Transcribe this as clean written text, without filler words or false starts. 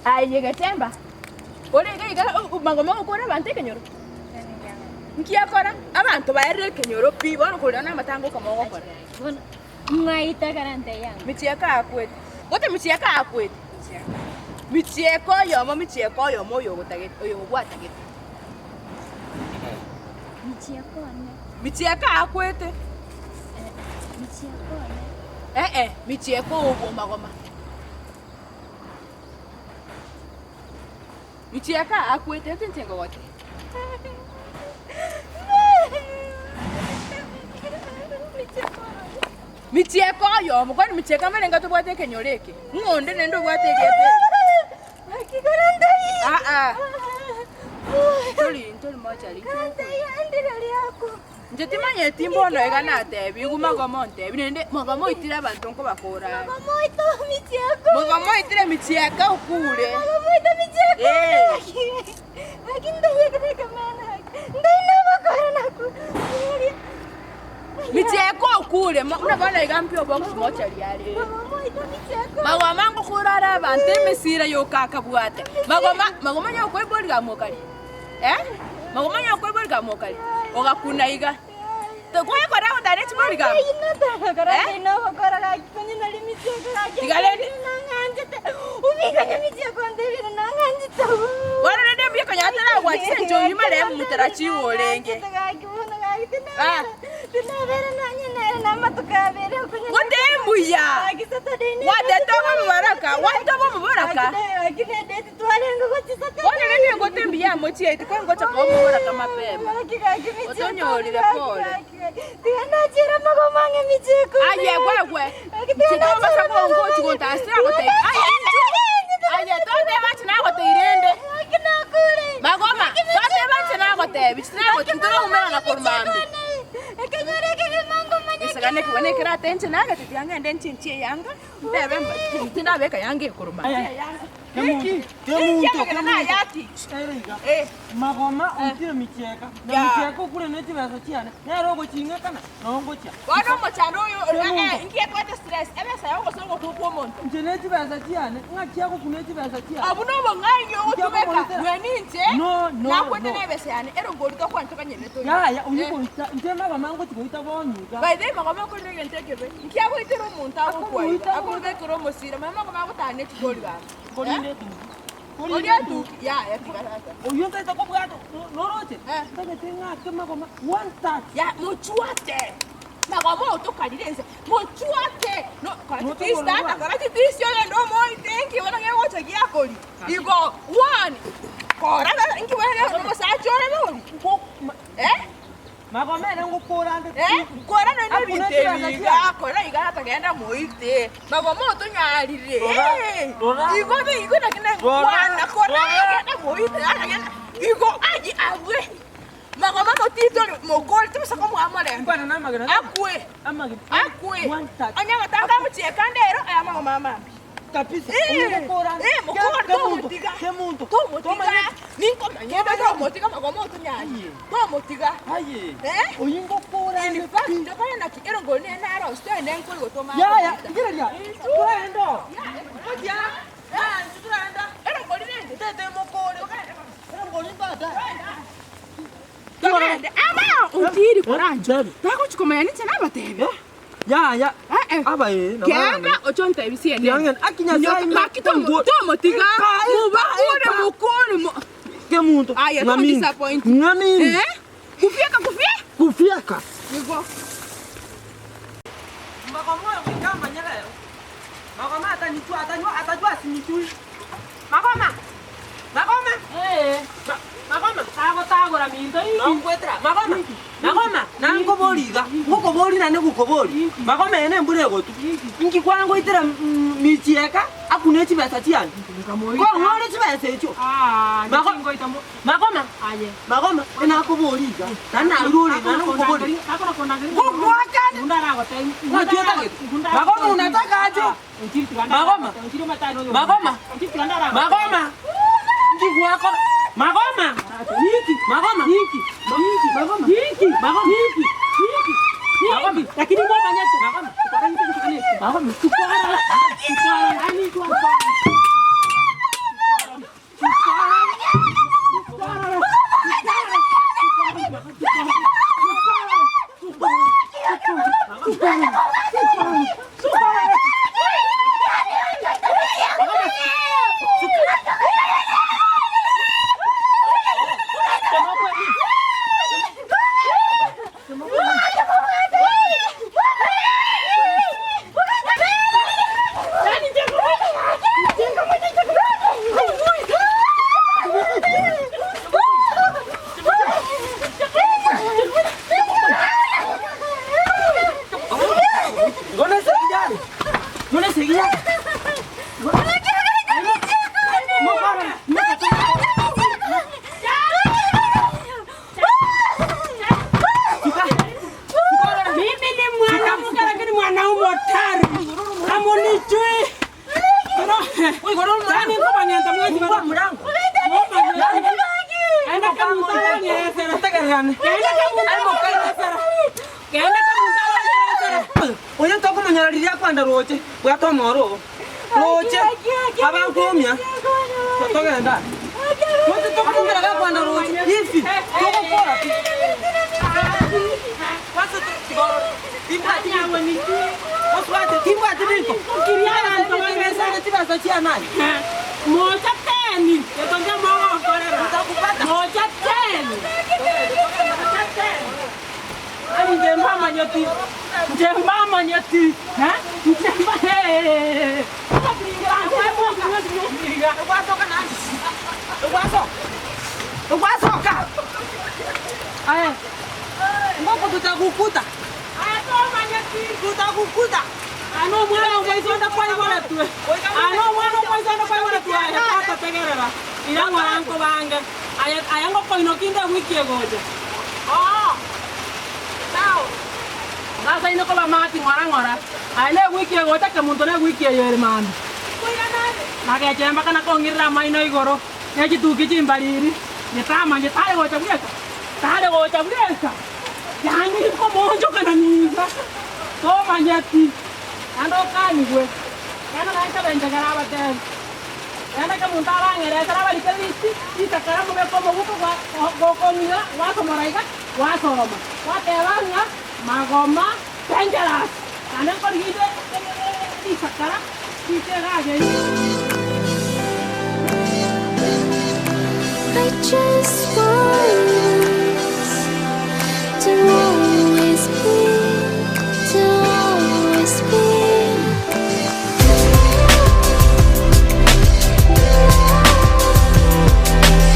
Aye Getemba, ore iga iga magoma ogokora abanto ekenyoro? Nki akora? Abanto baerire ekenyoro pi, bono korera na amatanga okama ogokora. Michieka akwete. Gote michieka akwete. Michieka oyomo, michieka oyomo oyo ogotagete, oyo ogwatagete. Michieka akwete. Eh eh, michieka oyo magoma. Michieka akwete ase inche ngogote. Michieka oyomo, kwani michieka mbarenge tobwate ekenyoro eke? Ng'o onde naende obwate erieta eri? Ah ah. Tori ntori mochari Inche timanyeti mbono iga natebigwe magoma ontebi naende magoma oitire abanto nkobakora are. Magoma oitire michieka okure. Eh. Michieka okure mo- buna bono iga mpi obox mochari are. Magoma ngokora are abanto emesira yoka akabwate. Magoma magoma onye okoiboria gamokari. Eh? Magoma onye okoiboria gamokari. Ogakuna iga. Tokwekora gotara chibori gamo. Eh? Tiga rende. Bono rende mbuya konya ataragwachire inche oyio marehemu motarachiwa orenge. Ah. Gotee mbuya. Gwatete obe omobaraka, gwatete obe omoboraka. Bono rende ngote mbuya amochieti ko ngocha koba omoboraka mapema. Otonyorire pole. Aye gwegwe. Inche tobasa kongochi gontasira gotebia. Aye inchu. Aye toteba inche nagotebi rende. Magoma, toteba inche nagotebi, tinagochi ntoraumerana korwa mambia. Esegani ekegwa nekerate inche nagete tiga ngende nchinchie eyanga, ntebe mba tindabeka yanga ekorwa mambia. Kemunto, Kemunto, kemunto. Ere iga. Magoma oitire michieka, na michieka okure ne chibesa chiane, nere ogoching'akana, noo ngochia. Bono omochando oyo eh, inki ekwete stress? Ebesa yao gose ogokwa kwa omonto? Inche ne chibesa chiane, ng'aki agokuna echibesa chiane? Abwo nobong'aini ogotumeka, nonye ninche No, no, nakwete no. na ebesa yane, ere ngori tokwancha okanyerete oyo. Yaya, oyio Eh. goita, inche magoma ngochi goita bono iga. By the way, magoma okorire egento ekebe, nki agoitera omonto agokwa iga, Akomoita akobekera omosira, manya magoma agotara ne chigori gaki. Korinde etuki. Oria etuki, yaya tiga tata. Oyio ntaete kobwata, noroche? Eh. Ntagete ng'ake magoma one touch. Ya, mochwate. Magoma otokarire ense. Mochwate. No, kora chitisi tata, kora chitisi ogende omoite nki bono gegocha giakori. Igo, one. Kora tata, nki bono ge- omosacha ore bori. Eh? Magoma ere ngokora ande Eh, kora nonye Akuna ebinto chibesa ebi chiaye. iga, kora iga tata moite. Magoma otonyarire. Rora, Eh, rora. Igo be igo naki Rora, nengwana kora rora. genda moite tata genda. Igo aye abwe. Magoma motitore mokore tobasa komoa morembe. Nkwana na amagena. Akwe. Amagena. Akwe. One touch. Onye gotanga amochieka ande ero aya amagoma amambi. Kabisa. Eh, Omokora. eh, mokore tomotiga. Kemunto. Tomotiga. Ninkomanya tomotiga magoma otonyarire. Tomotiga. Aye. Eh? Oyi ngokora. In fact, ndokore naki erongo ne naro sitende nkori gotoma. Yaya, rigereria. Turaenda. Ngochia. Ah, turaenda. Erongo rirende. Tete mokore. Erongo rimbata. Togende. Ama otiri korancho. Tagochi komanya ninche nabatebe. Yaya. Eh eh. Aba eh. Genda oche ontebi CNN. Kiang'en aki Nyasaye Nyoka- Maki tomo- tomotiga. Mubakure mukure mu. Kemunto. Aya, don't disappoint. Ng'amini. Eh? Kufieka kufie? Kufieka. Nigo. Magoma oyo goika amanye rero. Magoma atanichwa atanywa atajwa asinichui. Magoma! Magoma. Eh, Ma- Magoma. tagotagora minto inki? Nonkwetera. Magoma. Magoma. Nankobori iga. Ngokobori naende ngokobori. Magoma eye nembura egotu. Inki kwangoitera mm, michieka akune chibesa chiane. Kong'ore chibesa echio. Ah, Mago- chingoita mo. Magoma. Aye. Magoma. Enakobori iga. Naende narure ore naende ngokobori. Akona konageri. Ngokwakane. Ngunda aragotebia. Ng'aki otagete? Magoma unataka aje? Magoma. Magoma. Magoma. Ngigwako. Magoma. Niki. Magoma. Niki. Niki. Magoma. Niki. Magoma. Niki. Niki. Magoma. Lakini mwamanyete. Magoma. Magoma. esegi ya. Mimi ni mwanamke lakini mwanaume hatari. Hamunijui. Yaani nkobanyenta mwezi Fungua mlango. Enda kamuntala ngeresera. Tegererane. Enda kamuntala ngeresera. Enda kamuntala ngeresera. Oyo tokomonyora riria akwanda roche, bwata omoro oo. Roche, abankomia, togenda. Roche tokomomera gakwanda roche, hivi, togokora pi. Kwanza tigoro, timbwati binto. Oswate, timbwati binto. Kiriana chibesa chianaye. Moja teni. Etonde mogo korera. Nitakupata. Moja teni. Moja teni. Ani njemba manyoti. Njemba manyoti. Ha? Njemba. Hey. Ogwasoka nani? Ogwasoka. Ogwasoka. Aya. Mboko tutakukuta. Tutakukuta. Ano mwana omwaisonda kwaibora twe. Ano mwana omwaisonda kwaibora twe. Aya tata tegerera. Ira mwaranko bange. Aya aya ngokoino kinde wiki egoja. Oh. Sawa. Sasa ino koba mati ng'ora ng'ora. Aya ne wiki egocha ke muntu ne wiki eyere mambi. Nagechemba kana kong'irira maino igoro. Ne chituki chimbariri. Nyetamanye tare gocha bweka. Tare gocha bweka. Yani komonjo kana ninza. Tomanyeti. Ando kanigwe. Kana naita benjagara abatene. Yana ke muntu arang'erete abarike risi, ritakara mobeko omobuko gokong'ira gwasomora iga gwasoma. Gwateba ng'a magoma dangerous. Naende nkoriginde risakara rite iga I just wanna